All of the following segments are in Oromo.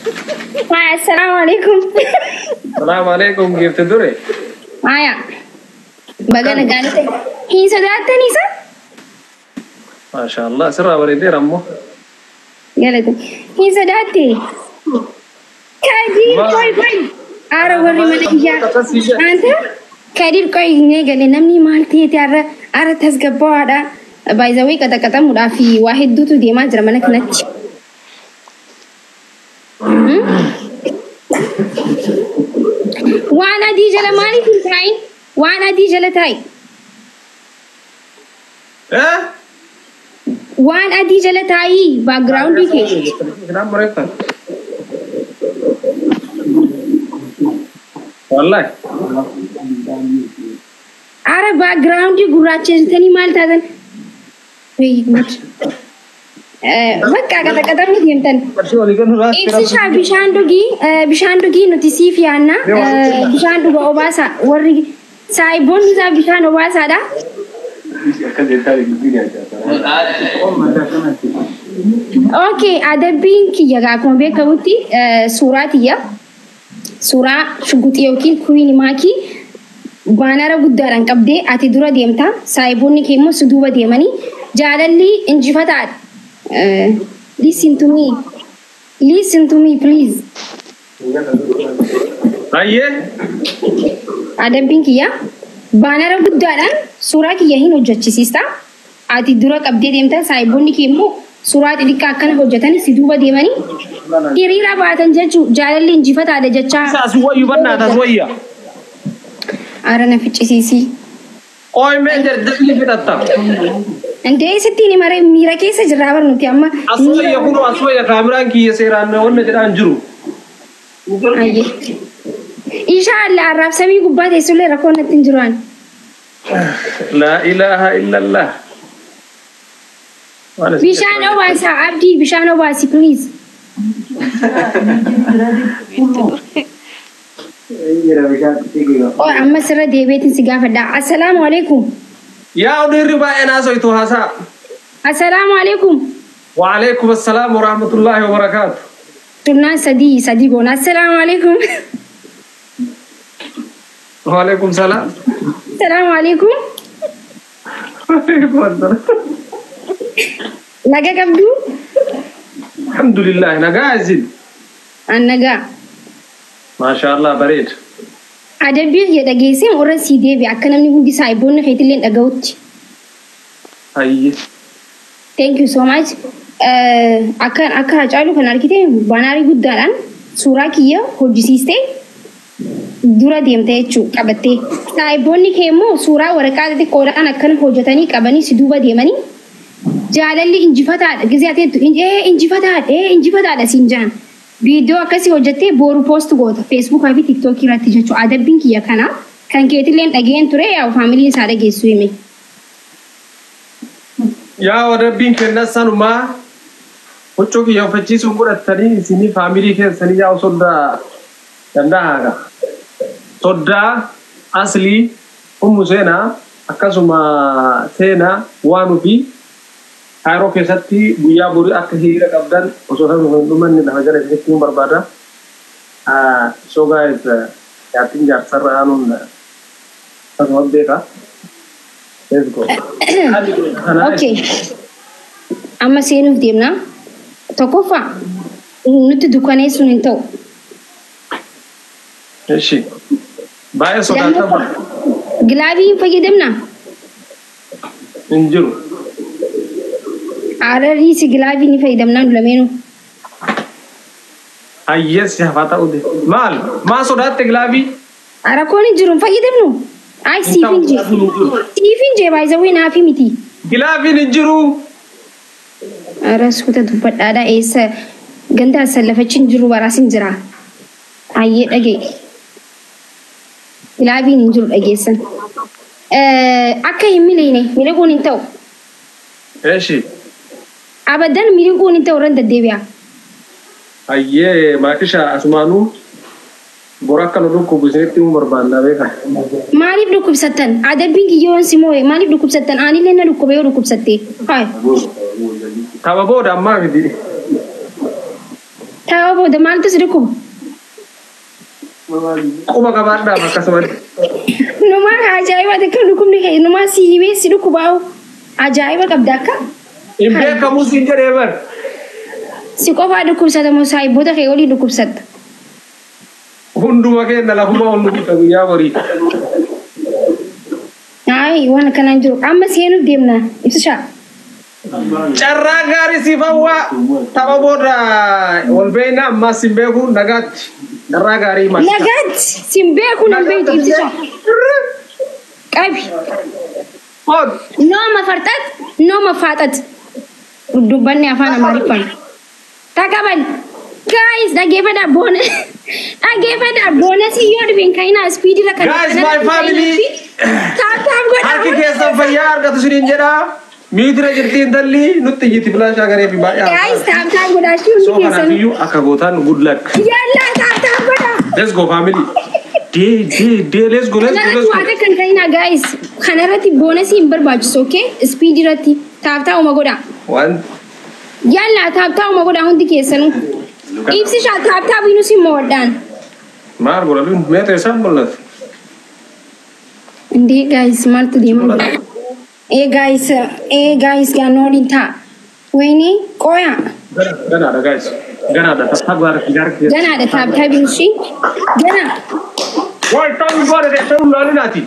Hi, assalaamu alaikum. Salaamu alaikum giifti dure. Haya. Baga nagaan ta'e. Hin sodaattanii isa? Maasha Allah sirraa bareedeera ammoo. Galata. Hin sodaatte? Kadir qoy qoy. Aara warri mana kiyyaa. Anta Kadir qoy ni gale namni maal ta'eeti har'a har'a tasgabbaa'aadha. By the way qaxaqaxamuudhaa fi waa hedduutu deemaa jira mana kanatti. Waan adii jala maaliif hin taa'in? Waan adii jala taa'i. Eh? Waan adii jala taa'ii background kee. Kanaan bareeffan. Wallahi. Ara background gurraachessitanii maal taatan? Very good. Bakka qaxaqaxamni deemtan. Qarshii walii kennu laatti. Ibsishaa bishaan dhugii bishaan dhugii nuti siif yaanna bishaan dhuga obaasa warri saayiboonni isaa bishaan obaasaadha. Okay, adabbiin kiyya akkuma beekamutti suuraa tiyya suuraa shuguxii yookiin kuwiin maakii baanara guddaadhaan qabdee ati dura deemta saayiboonni kee immoo si duuba deemanii jaalalli injifataadha. Listen to me. Listen to me please. Ayyee. Adabbiin kiyya baanara guddaadhaan suuraa kiyya hin hojjechisiista. Ati dura qabdee deemta saayiboonni kee immoo suuraa xixiqqaa akkana hojjetanii si duuba deemanii hiriira baatan jechuu jaalalli injifataadha jechaa. As wayyu bannaata as wayya. Aara na ficcisiisii. Ooy mee jardalli fixatta. Indee sittiin himare miira keessa jirraa bar nuti amma. As wayya kunoo as wayya kaameraan kiyya seeraan wanna jedhaan jiru. Ayyee. Inshaallah arraab samii gubbaa teessullee rakkoon natti hin jiru ani. Laa ilaaha illallah. Bishaan obaasaa Abdii bishaan obaasi please. Oh amma sirra deebiitiin si gaafadha. Assalaamu alaikum. Yaa dhiirri baay'ee naasoytu haasaa. Assalaamu alaikum. Waalaikum assalaam wa rahmatullahi wa barakaatu. Turnaan sadii sadii goona. Assalaamu alaikum. Waalaikum salaam. Assalaamu alaikum. Waalaikum assalaam. Naga qabduu? Alhamdulillah nagaa isin. An nagaa. Maasha Allah bareeda. Adabbii kiyya dhageessee warra sii deebi'a akka namni hundi saayiboonni keetillee dhaga'utti. Ayyee. Thank you so much. Akka akka Hacaaluu kan argite baanaarii guddaadhaan suuraa kiyya hojjisiistee dura deemte jechuudha qabattee. Saayiboonni kee immoo suuraa waraqaa xixiqqoodhaan akkana hojjetanii qabanii si duuba deemanii jaalalli injifataadha gizee ateettu ee injifataadha ee injifataadha siin jaan. Viidiyoo akkasii hojjettee boru post goota feesbuukaa fi tiiktookii irratti jechuudha. Adabbiin kiyya kana kan keetillee dhageen ture yaa faamiliin isaa dhageessu hime. Yaa adabbiin kenna sanumaa huccuu kiyya uffachiisuun godhattanii isinii faamilii keessanii yaa soddaa danda'a. Soddaa aslii ummu seenaa akkasuma seenaa waan ofii Kaayiroo keessatti guyyaa borii akka hiriira qabdan osoo sabni hin dhumanne lafa jala isinitti himuu barbaada. So guys, jaartiin jaarsarra aanuun akkasuma beeka. Let's go. Okay. Amma seenuuf deemna. Tokkoffaa nutti dukkaneessuun hin ta'u. Eshi. Baay'ee sodaatama. Gilaavii hin fayyadamnaa? Hin jiru. Arariisi gilaavii ni fayyadamnaa nu lameenuu. Hayyees hafaa ta'uu de. Maal? Maa sodaatte gilaavii? Rakkoon hin jiru hin fayyadamnu. Ay siif hin jee. Siif hin jee baay'isawwee naafi miti. Gilaaviin hin jiru. Ara suuta dubbadhaadha eessa ganda asallafachi hin jiru baraas hin jira. Ayyee dhagee. Gilaaviin hin jiru dhageessan. Akka hin miliine miliquun hin ta'u. Eshi. Abadan miliquun hin ta'u irran deddeebi'a. Ayyee maakisha asumaanuu bor akka nu dhukkubu isinitti himuu barbaanna beeka. Maaliif dhukkubsattan? Adabbiin kiyyoon si moo'e maaliif dhukkubsattan? Anillee na dhukkube yoo dhukkubsatte. Hayi. Tapha booda ammaa miti. Tapha booda maaltu si dhukkuba? Quba qabaadhaaf akkasumatti. Numaa ajaa'iba akka dhukkubni kee numaa si himee si dhukkubaa'u ajaa'iba qabda akka. Hin beekamu siin jedhee bar. Si qofaa dhukkubsata moo saayiboota kee olii dhukkubsatta? Hunduma keenya lafuma ol nuti guyyaa borii. Ayi, waan akkanaan jiru. Amma seenuuf deemna. Ibsishaa. Carraa gaarii siif hawwaa, tapha booda wal beekna, ammaas sin beeku, nagaatti. Carraa gaarii maal. Nagaatti sin beeku nan beektu ibsishaa. Qabi. Ood. No mafarxat, no mafaaxat. Dubbanni afaan Amaariffaan. Taqabal. Guys, dhaggeeffadhaa boona. Dhaggeeffadhaa, bonusii yoo dhufe hin ka'inaa, speed irra kan. Guys, my family. Tap tap godhaa. Harki keessan fayyaa argatu isiniin jedha. Miitira jirti intalli nutti iyyiti filaashaa garee fi baay'ee. Guys, tap tap godhaa shi So hundi keessan. kanaafiyyuu akka gootaan good luck. Yallaa, tap tap godhaa. Let's go, family. Dee dee dee, let's go, let's go, Kanarratti let's go. waan akka hin ka'inaa, guys. Kanarratti bonusii hin barbaachisu, okay? Speed irratti tap tapuma godhaa. Waan Yallaa, tap tapuma godhaa hundi keessanuu. Ibsishaa, tap tap inus hin mo'adhaan. Maal godha luun meetira isaan mul'atu. Indee guys, maaltu deemaa jira? Ee guys, ee guys, gaannoo waliin ta'a. Wayini qoya. Ganaadha guys. Ganaadha. Tap tap gaara gaara. Ganaadha, tap tapiin ishii. Gana. Waan ta'u godha ta'u laalinaati.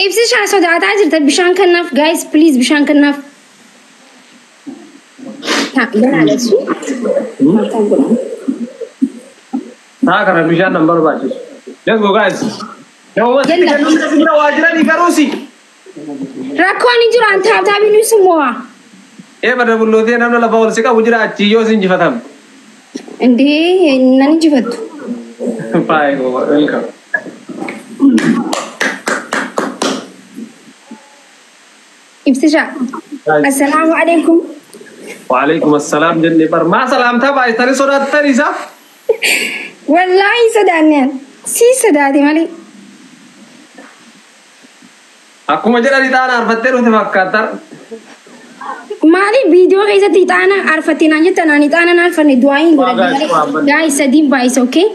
Ibsishaa, sodaataa jirta, bishaan kannaaf, guys, please, bishaan kannaaf. Ta ganaadha ishii. Tap tap godha. Taa kana bishaan nan barbaachisu. Let's go, guys. Nama Yalla. sitti bira waa jiranii garuusi. Rakkoon hin jiru, an tap tapiin ibsu mo'a. Ee, bada bullootee namni lafa ol si qabu jira achi yoo si injifatam. Indee, nan injifattu. Baay'ee welcome. Ibsishaa. Assalaamu alaikum. Waalaikum assalaam jennee bar maa salaamtaa baay'istanii sodaattan isa. Wallaahi sodaanneen. Sii sodaate malee. Akkuma jedhan ixaana arfattee dhufte fakkaata. Maali, viidiyoo keessatti ixaana arfatte naan jetta, naan ixaana naan arfanne, du'aa hin godhadhe malee. Guys, sadiin baay'isa, okay?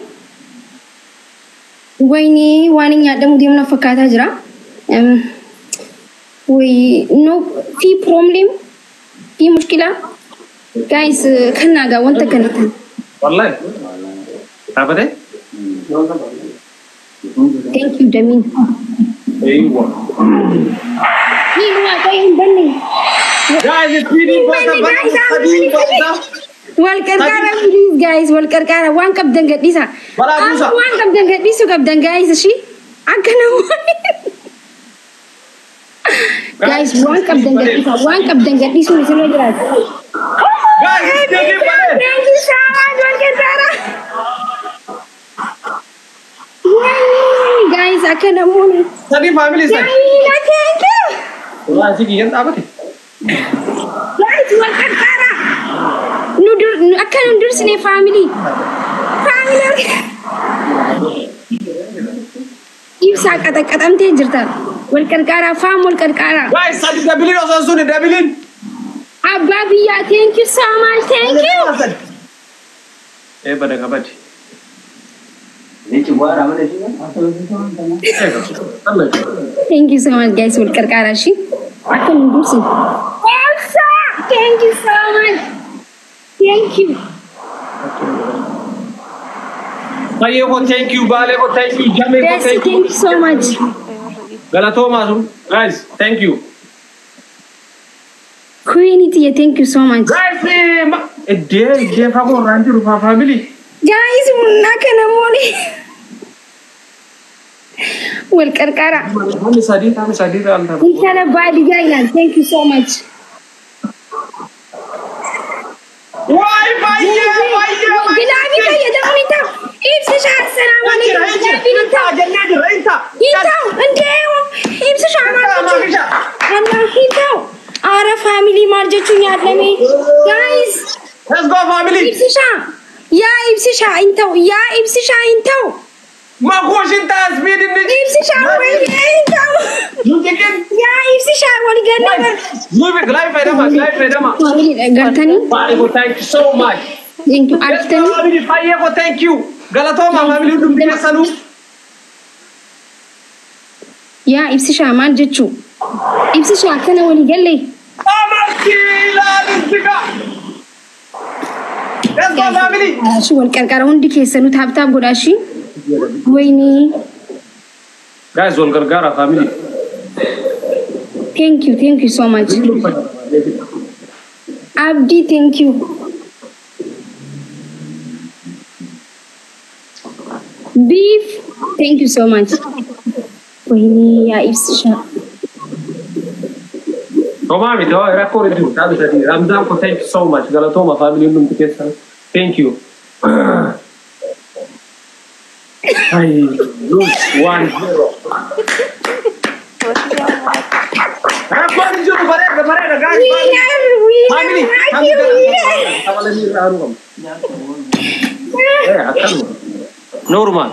Wayini, waan hin nyaadhamu deemu na fakkaataa jira. Way, no fi problem fi mushkila. Guys, kan naagaa wanta kana. Wallahi. Dhaabatee? Thank you, Damin. Eeywa. Ni waa qoy, hin banne. Guys, speeding baasa Guys, sadiin baasa. Wal qarqaara please, guys, wal qarqaara, waan qabdan gadhiisa. Balaa buusa. Amma waan qabdan gadhiisuu qabdan, guys, ishii akka namoonni. Guys, waan qabdan gadhiisa, waan qabdan gadhiisuun isinirra jiraata. Guys, speeding balee. Thank you so much, wal qarqaara. Wayii, guys, akka namoonni. Sadii family sadi. Jamila, thank you. Wallahi si kiyyan dhaabate. Guys, wal qarqaara. Nu dur akka nu dursine, family. Family. Ibsaa, qaxaqqaxamtee jirta. Wal qarqaaraa faam, wal qarqaaraa. Guys, sadi doubleiin osoo sun doubleiin. Abbaa biyyaa, thank you so much, thank you. Ee, bada kabadi. Nichi buara mana sih? Thank you so much, guys, wal qarqaaraa shi. Akka nu dursine. Elsa, thank you so much. Thank you. Baay'ee koo thank you, Baalee koo thank you, Jamee koo Yes, thank you. thank you so much. Galatoomaa sun guys, thank you. Queen tiyya, thank you so much. Guys, iddee iddee fagoo irraan jiru family. Guys, akka namoonni wal qarqaara. Taphni sadii, taphni sadii ta'an tapha. Intala baadiyyaa ilaal, thank you so much. Waay, baay'ee baay'ee. Gilaabii fayyadamuun hin ta'u. Ibsishaa, assalaamu alaikum. Gilaabiin hin ta'u. Jennee jirra hin ta'a. Hin ta'u. Indee, ibsishaa, maal jechuun? Allah, hin ta'u. Aara family, maal jechuun yaadame? Guys, Let's go, family. ibsishaa. Yaa ibsishaa, hin ta'u. Yaa ibsishaa, hin ta'u. Makuushin ta'a speed inni. Ibsishaa, wayii, hin ta'u. Nuti Yaa ibsishaa, wal ganna. Move it, live fayyadama, live fayyadama. Family gartanii. Baay'ee koo thank you so much. Thank you. Argitanii? Family fayyee ko, thank you. Galatooma family hundumti keessanuu. Yaa Ibsishaa, maal jechuu? Ibsishaa, akkana walii galee. Amartii ilaalintika. Let's go, family. Shi wal qarqara, hundi keessanuu tap tap godhaa shi. Wayinii. Guys, wal gargaara, family. Thank you, thank you so much. Abdii, thank you. Beef, thank you so much. Wayinii, yaa Ibsishaa. Homaa miti, hoo rakkoo irra jiru dhaabi sadii. Ramzaan ko, thank you so much. Galatooma family hundumti keessan. Thank you. Ay, lose 1-0. Rakkoon hin jiru, bareeda bareeda, guys. Winner, winner, Family. Happy winner. Tapha lamii irraa haaruu qabna. Akkanuma. Normal.